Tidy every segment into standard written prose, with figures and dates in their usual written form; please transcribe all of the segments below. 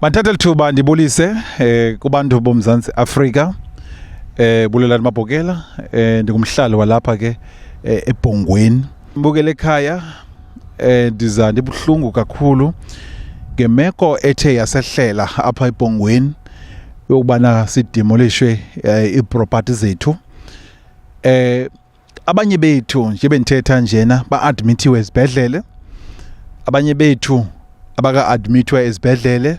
Mandithathe lithuba ndibulise kubantu boMzantsi Afrika. Bulelani Mabhokela, ndingumhlali walapha ke eBhongweni. Mbukele ekhaya, ndiza ndibuhlungu kakhulu ngemeko ethe yasehlela apha eBhongweni yokubana sidemolishwe iipropathi zethu. Abanye bethu nje bendithetha njena ba-admithiwe ezibhedlele, abanye bethu abaka-admithwa ezibhedlele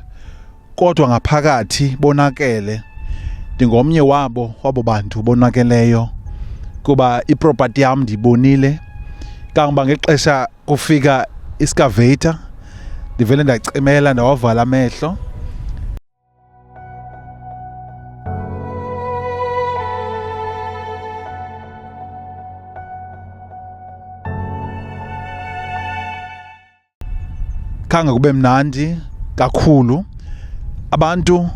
kodwa ngaphakathi bonakele. Ndingomnye wabo wabo bantu bonakeleyo kuba iproperty yam ndiyibonile kangoba ngexesha kufika iskavator ndivele ndacimela ndawavala amehlo. Khange kube mnandi kakhulu. Abantu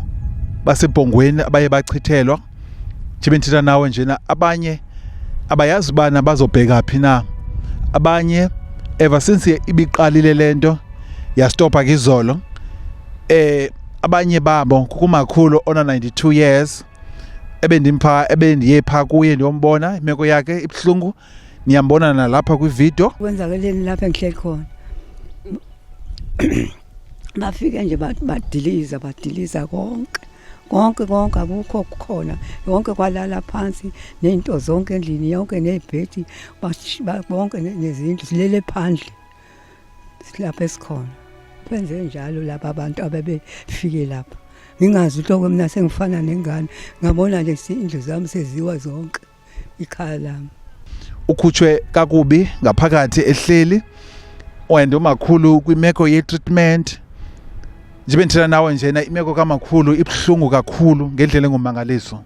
baseBhongweni abaye bachithelwa, njengoba ndithetha nawe njena, abanye abayazi ubana bazobheka phi na. Abanye ever since ibiqalile le nto yastopha ke izolo, abanye babo kukumakhulu ona 92 years ebendimpha ebendiye pha kuye ndiyombona, imeko yakhe ibuhlungu, niyambona nalapha kwividiyo. Kwenzakeleni lapha engihleli khona, bafike nje badiliza badiliza konke konke konke, akukho kukhona yonke, kwalala phansi nezinto zonke endlini yonke, nezibhedi bonke nezindlu silele phandle silapha esikhona. Benze njalo laba abantu abebefike lapha, ngingazi uhloko mina sengifana nengane, ngabona nje indlu zami seziwa zonke, ikhaya lami. Ukhutshwe kakubi ngaphakathi ehleli and umakhulu kwimeko ye-treatment. Njengoba ndithetha nawe njena, imeko kamakhulu ibuhlungu kakhulu ngendlela engumangaliso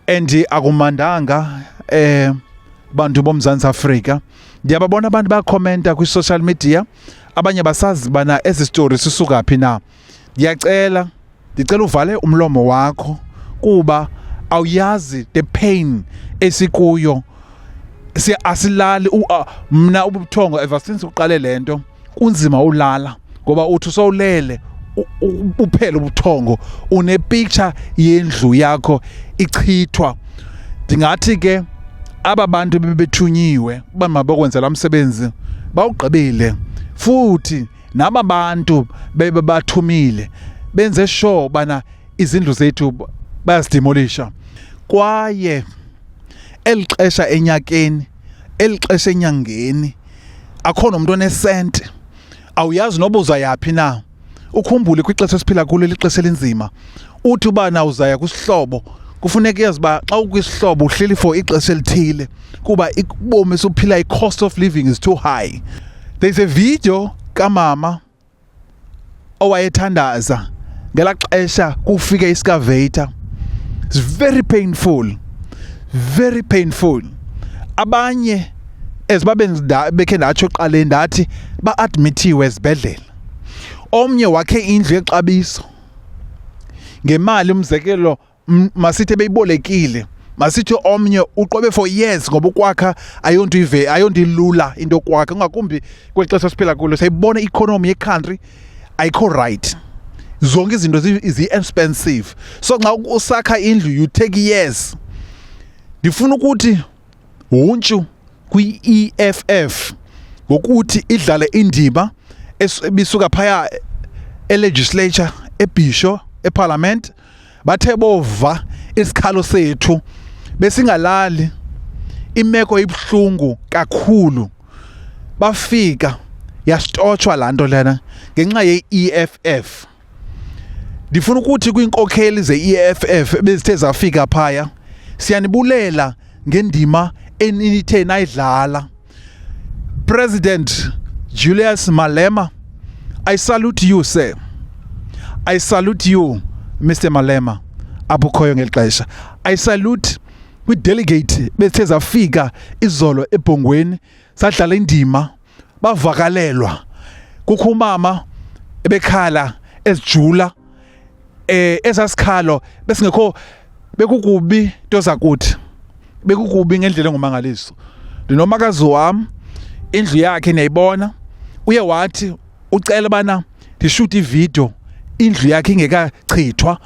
and akumandanga bantu boMzantsi Afrika. Ndiyababona abantu bayakhomenta kwi-social media, abanye basazi bana ezi story sisuka phi na. Ndiyacela, ndicela uvale umlomo wakho kuba awuyazi the pain esikuyo. Asilali mna ubuthongo ever since uqale le nto kunzima ulala ngoba uthi usowulele uphele ubuthongo une-picture yendlu yakho ichithwa. Ndingathi ke aba bantu bebethunyiwe uba mabokwenza laa msebenzi bawugqibile, futhi naba bantu bebathumile benze sure bana izindlu zethu bayazidemolisha. Kwaye eli xesha enyakeni, eli xesha enyangeni, akho nomntu onesenti, awuyazi noba uzayaphi na. Ukhumbule kwixesha esiphila kulo lixesha elinzima, uthi ubana uzaya kwisihlobo kufuneka uyazi uba xa ukwisihlobo uhleli for ixesha elithile kuba ubomi esuphila, i-cost of living is too high. There's a video kamama owayethandaza ngelaa xesha kufike iskavator. It's very painful, very painful. Abanye as babe bekhe ndatsho ekuqaleni ndathi ba-admithiwe ezibhedlele. Omnye wakhe indlu yexabiso ngemali, umzekelo masithi ebeyibolekile, masithi omnye uqobe for years ngoba ukwakha ayonto ive, ayonto ilula into yokwakha, ngakumbi kweli xesha siphila kulo. Siyayibona i-economy ye-country ayikho right, zonke izinto zi-expensive, so xa usakha indlu you take years. Ndifuna ukuthi huntshu kwi-EFF ngokuthi idlale indima ebisuka phaya e-legislature, eBhisho, eParliament. Bathe bova isikhalo sethu, besingalali, imeko ibuhlungu kakhulu, bafika yastotshwa laa nto lena ngenxa ye-EFF. Ndifuna ukuthi kwiinkokheli ze-EFF ebezithe zafika phaya, siyanibulela ngendima enithe nayidlala. President Julius Malema, I salute you, sir. I salute you, Mr Malema, apho ukhoyo ngeli xesha. I salute kwi-delegate bethe zafika izolo eBhongweni, sadlala indima, bavakalelwa. Kukho umama ebekhala ezijula, esasikhalo besingekho, bekukubi nto zakuthi, bekukubi ngendlela engumangaliso. Ndinomakazi wam, indlu yakhe niyayibona, uye wathi ucela bana ndishute ividiyo Indlu yakhe ingekachithwa.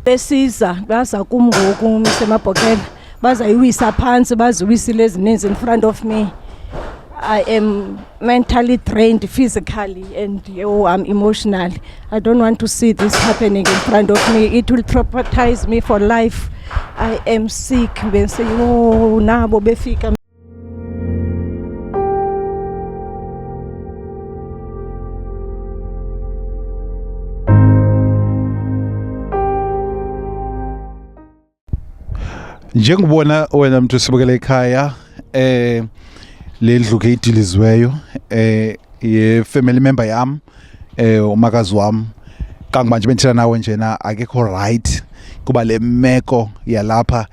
Besiza baza kum ngoku Mr Mabhokela, bazayiwisa phantsi, baziwisile ezininzi in front of me. I am mentally drained physically and oh, I'm emotional. I don't want to see this happening in front of me. It will traumatize me for life. I am sick. Bese oh nabo befika. Njengobona wena mntu sibukele ekhaya, le ndlu ke idiliziweyo ye family member yam, umakazi wam, kangoba nje bendithetha nawe njena akekho right kuba le meko yalapha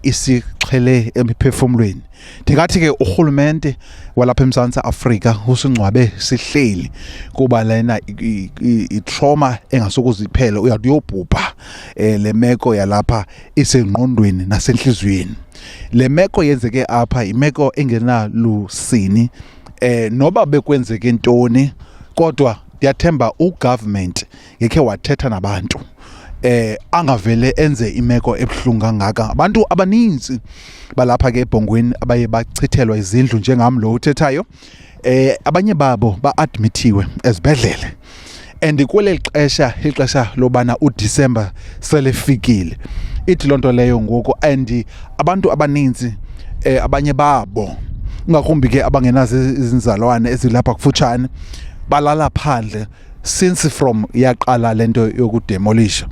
isixhele emiphefumlweni. Ndingathi ke urhulumente walapha eMzantsi Afrika usingcwabe sihleli, kuba lena i-trauma engasokuze iphele, uyawuthi uyobhubha. Le meko yalapha isengqondweni nasentliziyweni. Le meko yenzeke apha imeko engenalusini, noba bekwenzeke ntoni, kodwa ndiyathemba ugovernment ngekhe wathetha nabantu, angavele enze imeko ebuhlungu kangaka. Abantu abaninzi balapha ke eBhongweni abaye bachithelwa izindlu njengam lo uthethayo, abanye babo ba-admithiwe ezibhedlele, and kweli xesha, ixesha lobana uDisemba selefikile, ithi loo nto leyo ngoku. And abantu abaninzi, abanye babo ingakumbi ke abangenazo izinzalwane ezilapha kufutshane, balala phandle since from yaqala lento yokudemolisha.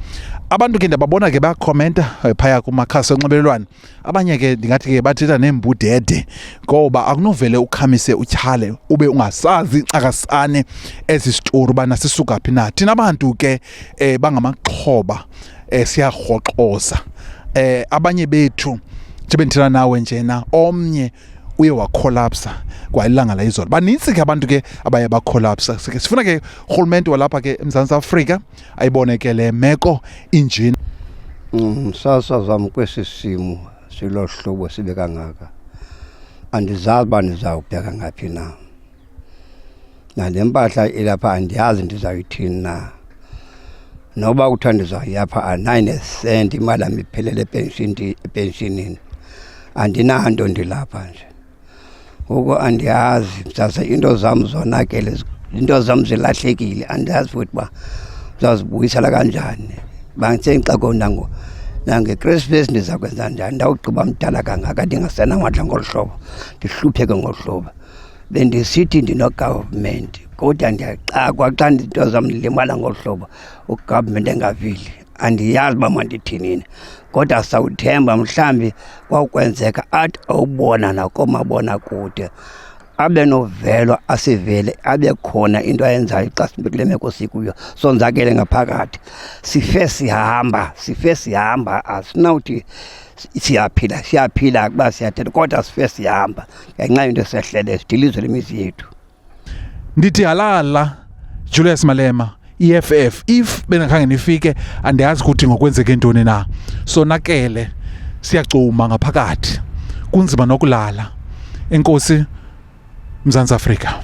Abantu ke ndiyababona ke bayakhomenta phaya kumakhasi onxibelelwano. Abanye ke ndingathi ke bathetha neembudede, ngoba akunovele ukhamise utyhale ube ungasazi ncakasane esi sitori ubana sisuka phi na. Thina bantu ke bangamaxhoba, siyarhoxoza. Abanye bethu, njengoba ndithetha nawe njena, omnye uye wakholapsa kwa ilanga la izolo. Banintsi ke abantu ke abaye bakholapsa. Sifuna ke urhulumente walapha ke eMzantsi Afrika ayibone ke le meko injena. Sasa zam, kwesi simo silo hlobo sibe kangaka, andizazi uba ndizawubheka ngaphi na. Nale mpahla ilapha andiyazi ndizawuyithini na. Noba kuthiwa ndizawuyapha, andinayo nesenti, imali yam iphelele epenshini, andinanto, ndilapha nje. Ngoku andiyazi, msasa, iinto zam zonakele, iinto zam zilahlekile, andiyazi futhi uba ndizawuzibuyisela kanjani. Bangisengixakwe nangeKrismesi, ndiza kwenza njani ndawugqiba mdala kangaka ndingasenamandla ngolu hlobo, ndihlupheke ngolu hlobo? Bendisithi ndino-government, kodwa ndiyaxakwa xa iinto zam ndilimala ngolu hlobo, ugovernment engavili. Andiyazi uba mandithini, kodwa sawuthemba mhlawumbi kwawukwenzeka athi awubona nakoomabonakude, abe novelo, asivele, abe khona into ayenzayo xa kule meko sikuyo. Sonzakele ngaphakathi, sife sihamba, sife sihamba. Asinawuthi siyaphila, siyaphila kuba siyathetha, kodwa sife sihamba ngenxa yento esehleleyo, sidilizwe lemizi yethu. Ndithi halala Julius Malema, EFF. If bengakhange nifike, andiyazi ukuthi ngokwenzeke ntoni na. Sonakele, siyacuma ngaphakathi, kunzima nokulala. Enkosi, Mzantsi Afrika.